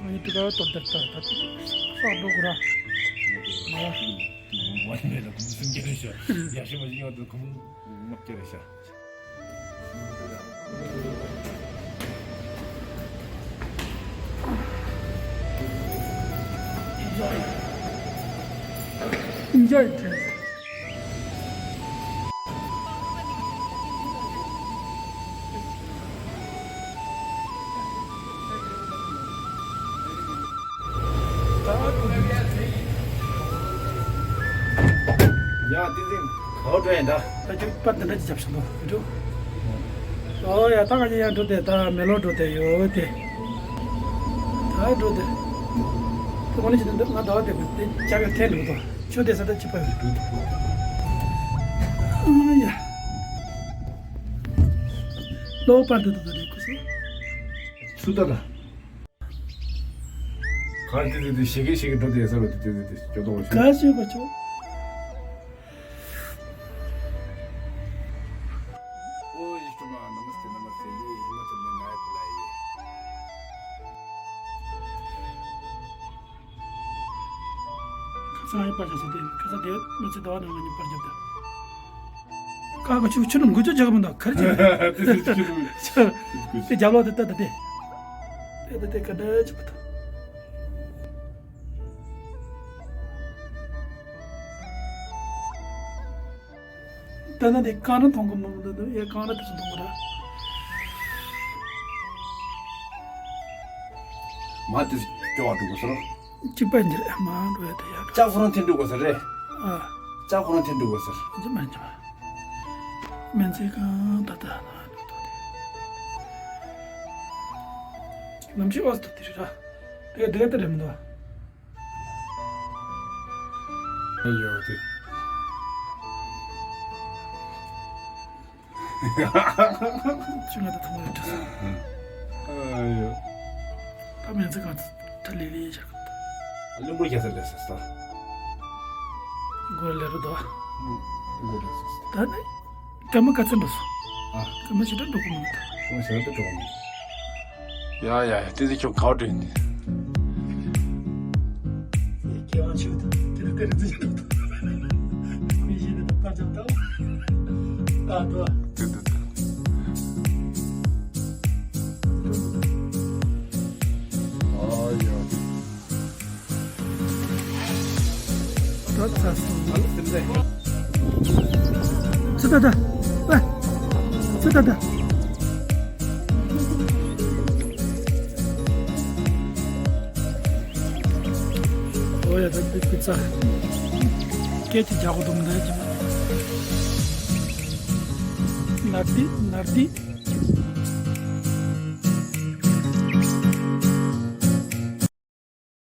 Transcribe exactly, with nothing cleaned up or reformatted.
ཨ་ནི་དེ་ག་ཏོ་དེར་ལྟར་ད་ས་འགྲོ་དགོས་ར། ང་ལ་ཞིག་ཡིན། ངོ་མ་ཡིན་ན་ཁོང་སུམ་བརྒྱ་རེད་ཤག་ཡ་ཤི་མ་ཞིག་ཡོད་དུ་ཁོང་ལྔ་བརྒྱ་རེད་ཤག Enjoy. Enjoy. ཡ། དེ་ཚེ་ག་པར་འགྲོ་ཡིན་ད། ད་ཅིག་པར་འདི་འདྲ་ཅིག་རྒྱབ་བཞག་འདུག་འགྲོ། ཨོ་ཡ། ད་ང་ཡང་འགྲོ་དེ། ད་མེ་ལོང་འགྲོ་དེ་ཡོད་དེ། ད་འགྲོ་དེ། ད་ང་ནི་ཅི་འདི་ང་ཟླ་བ་དེ་དེ་ཅག་ག་འཐེན་འགྲོ་དོ། ཆོས་དེ་ས་ད་ཅི་པ་ཡོད། ཨོ་ཡ། ལོ་པར་འདི་འདི་འདི་རེད་ཁུ་སི། ཚུ་ད་ད། གར་དེ་དེ་དེ་ཞེ་གེ་ཞེ་གེ་འགྲོ་དེ་ཡ་ས་རོ་དེ་དེ་དེ་དེ་ཇོ་དོ་བ་ཞུ། ག་ཞེ་གོ་ཆོ། ཨོ་ཡེ་ཤུ་མ་ནམ་སྟེ་ནམ་སྟེ་ཡེ་ཧི་མ་ཅལ་མེ་ནཱ་ཡེ་པུ་ལ་ཡེ། ཁ་སང་ཡེ་པར་ཆ་ས་དེ་ཁ་སང་དེ་མི་ཚེ་ཟླ་བ་ནང་ང་ཉིན་པར་རྒྱབ་ད། ཀ་ཀ་ཆུ་ཆུ་ནམ་དགུ་ཆུ་ཇག་མི་འདུག་གར་ཅི། དེ་དེ་ཆུ་ནམ། དེ་རྒྱབ་ལོག་དེ་ལྟ་དེ་དེ། དེ་དེ་དེ་ག་འདྲ་ཅི་པ་ད། ད་ནི་དེ་རྐང་ར་མཐོང་གི་མི་འདུག་ཡ། རྐང་ར་དེ་ཚོ་མཐོང་གི་ར། མ་དེ་སྐྱོ་བ་འགྲོ་དགོས་ཟེར། གཅིག་པ་འགྱུར་མ་འགྲོ་ཡ་དེ་ཡ། ལྕགས་ཁོ་རང་འཐེན་འགྲོ་དགོས་ཟེར་རེད། ཨ། ལྕགས་ཁོ་རང་འཐེན་འགྲོ་དགོས་ཟེར། འཇི་མ་འཇི་མ། མེན་ཚེ་གང་ད་ད་ན་འགྲོ་ཐོག་དེ། ནམ་ཞིག་ཨོ་སྟོད་དེ་རེད་ར། དེ་དེ་དེ་རེད་མི་འདུག་ཨ་ཡོ་དེ། ཅི་ང་ད་ཐུང་ངུ་ཡོད་ད། ཨ་ཡོ། ད་མེན་ཚེ་གང་ད་ལི་ལི་ཡེ་ཆག་ད། ལུང་པ་རྒྱ་ས་ལས་ས་ས། གོ་ལེ་རུ་དོ། གོ་ལེ་ས་ས། ད་ནི། སྐར་མ་ག་ཚོད་འགྲོ་སོང་། ཨ། སྐར་མ་ཞེ་དྲག་འགྲོ་གི་མི་འདུག་ད། སྐར་མ་ཞེ་དྲག་འགྲོ་གི་མི་འདུག་ཡ་ཡ་ཡ། དེ་དེ་ཁྱོད་ག་པར་འགྲོ་ཡིན་ནི། ཁྱེད་རང་ཆོས་དང་དེ་ལ་དེ་རིགས་ཅིག་འགྲོ་ཐུབ། མི་གཞན་ནི་ད་པར་ཅང་ད། ད་དོ། དེ་དེ་དེ། ཨ་ཡ། ཚུར་ད་ད། ཨ། ཚུར་ད་ད། ཨོ་ཡ། ད་པི་ཙ་སྐད་ཅིག་རྒྱག་གོ་འདུག་མི་འདུག་ཅིག་ནར་ཏི་ནར་ཏི།